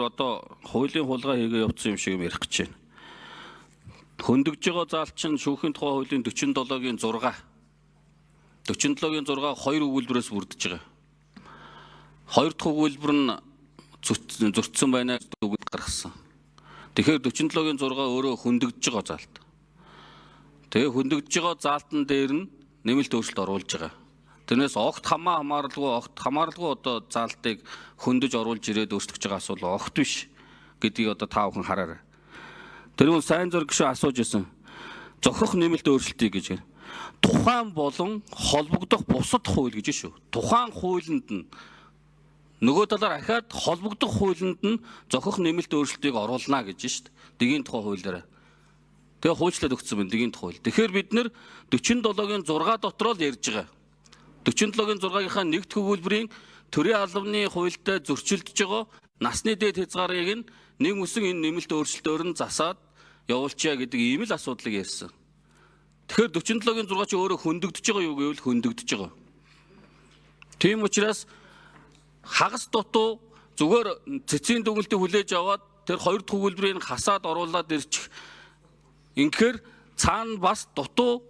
одоо хуулийн хулгай хийгээ явуулсан юм шиг юм ярих гэж байна. Хөндөгж байгаа заалт чинь шүүхийн тухай хуулийн 47-гийн 6. 47-гийн 6 хоёр өгүүлбэрээс бүрдэж байгаа. Хоёр дахь өгүүлбэр нь зөрчсөн байна гэдэг гаргасан. Тэгэхээр 47-гийн 6 өөрөө хөндөгдөж байгаа заалт. Тэгээ хөндөгдөж байгаа заалтан дээр нь нэмэлт өөрчлөлт оруулж байгаа. Тэрнээс огт хамаа хамааралгүй огт хамааралгүй одоо заалтыг хөндөж оруулж ирээд өөрчлөх байгаа асуудал огт биш гэдгийг одоо та бүхэн хараарай. Тэр нь сайн зураг гişүү асууж исэн. Зохих нэмэлт өөрчлөлтийг гэж. Тухайн болон холбогдох бусад хууль гэж шүү. Тухайн хуулинд нь нөгөө талаар ахаад холбогдох хуулинд нь зохих нэмэлт өөрчлөлтийг оруулна гэж шүү дээ. Дэгийн тухай хуулиараа. Тэгээ хуульчлаад өгсөн байна дэгийн тухай хууль. Тэгэхээр бид нэр 47-гийн 6 дотроо л ярьж байгаа. 47-гийн 6-гийнхаа нэгдэх өгүүлбэрийн төрийн албаны хуультай зөрчилдөж байгаа насны дээд хязгаарыг нь нэг үсэн энэ нэмэлт өөрчлөлтөөр нь засаад явуулчаа гэдэг ийм л асуудлыг ярьсан. Тэгэхээр 47-гийн 6 чи өөрөө хөндөгдөж байгаа юу гэвэл хөндөгдөж байгаа. Тийм учраас хагас дутуу зүгээр цэцгийн дүгнэлтийг хүлээж аваад тэр хоёр дахь өгүүлбэрийг хасаад оруулаад ирчих. Инхээр цаана бас дутуу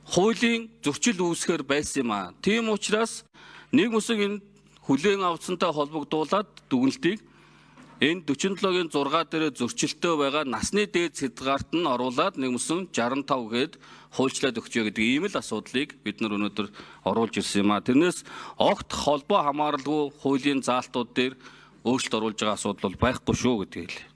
хуулийн зөрчил үүсгэхээр байсан юм аа. Тийм учраас нэг үсэг энэ хүлээн авсантай холбогдуулаад дүгнэлтийг энэ 47-гийн 6 дээр зөрчилтөө байгаа насны дээд хязгаарт нь оруулаад нэг мөсөн 65 гээд хуульчлаад өгчөө гэдэг ийм л асуудлыг бид нар өнөөдөр оруулж ирсэн юм а. Тэрнээс огт холбоо хамааралгүй хуулийн заалтууд дээр өөрчлөлт оруулж байгаа асуудал бол байхгүй шүү гэдгийг хэлье.